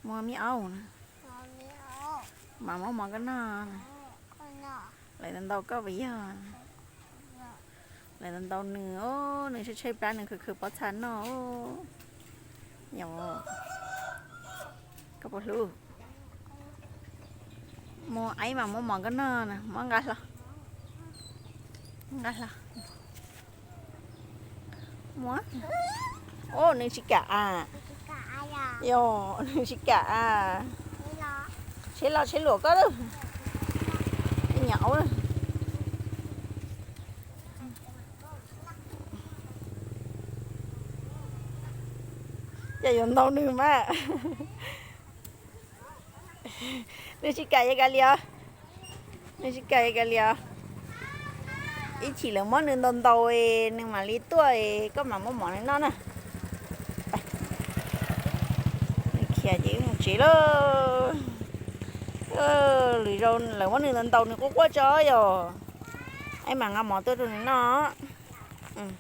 Muaj me aub na. Mas muab mov koj noj. Lawv ntau ntau koj puas yog? Lawv ntau ntau nws, nws tshaib tshaib plab, nws khwv khwv pob txha noj. Yog, koj puas hlub? Muab aib mas muab mov koj noj na, muab nqa hlo. Nqa hlo. Muab. Nws tsis kam a. Yog, nws tsis kam a. Tsheb los tsheb luam koj lawm. Nyam aub. Cas yuav ntau nws mas. Nws tsis kam, yuav kam li os. Nws tsis kam, yuav kam li os. Ib chim lawv muab nws ntau ntau, nws mam li tuaj, koj mam muab mov nws noj na. Nws khiav ces wb mus tsev lauj. Lwm zaus lawv muab nws ntau ntau nws quaj quaj tso yog. Aib mam nqa mov tuaj rau nws noj.